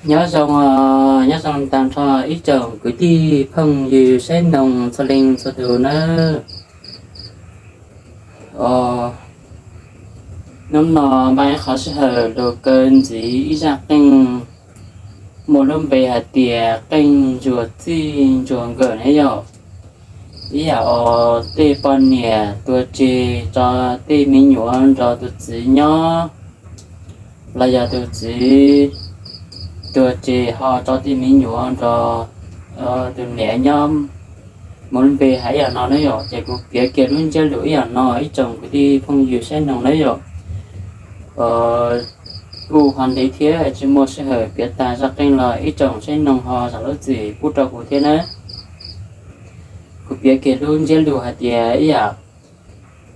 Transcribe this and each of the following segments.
Nyob zoo, nyob zoo tag nrho ib tsoom kwv tij phooj ywg saib noog txhua leej txhua tus nawb. Hnub no mas ib qhov sij hawm lug kaw ntxiv ib zaj qeej muaj lub npe hais tias qeej ntsuag txij ntsuag nkawm ne yom. Ib yam uas tej poj niam tuag tseg tso tej me nyuam nrog tus txiv nyob, los yog tus txiv tuag tseg ho tso tej me nyuam nrog tus niam nyob. Muaj lub npe hais ib yam no ne yom, ces kuv piav kiag lub ntsiab lus ib yam no ib tsoom kwv tij phooj ywg saib noog nawb yom. Kuj ho ntev thiab tsis muaj sij hawm piav tag zaj qeej los ib tsoom saib noog ho zam lub txim pub rau kuv thiab nawb. Kuv piav kiag lub ntsiab lus hais tias ib yam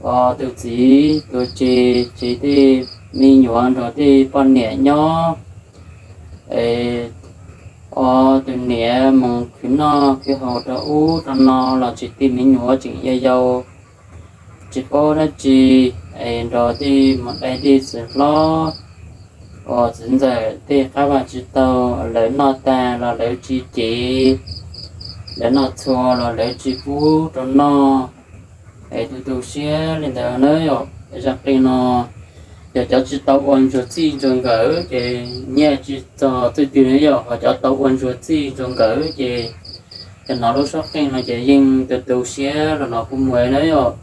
uas tus txiv tuag tseg, tseg tej me nyuam nrog tej poj niam nyob, es tus niam mus khwv noj khwv haus rau ub rau no los tseg tej me nyuam tseem yau yau, tsis paub dab tsi, es nrog tej mus dai tej txiv hlob uas txiv ntxawm tej qab vaj tsis tau, lawv noj tag los lawv tsis cev, lawv noj txhua los lawv tsis pub rau noj, es tu tu siab li ntawd na yom. Zaj qeej no yog cov tsis tau ua ntsuag txij ntsuag nkawm ces nyiaj tsis txog txij twg na yom, ho cov tau ua ntsuag txij ntsuag nkawm ces cov hnov lub suab qeej no ces yeej tu tu siab los no kuj muaj na yom.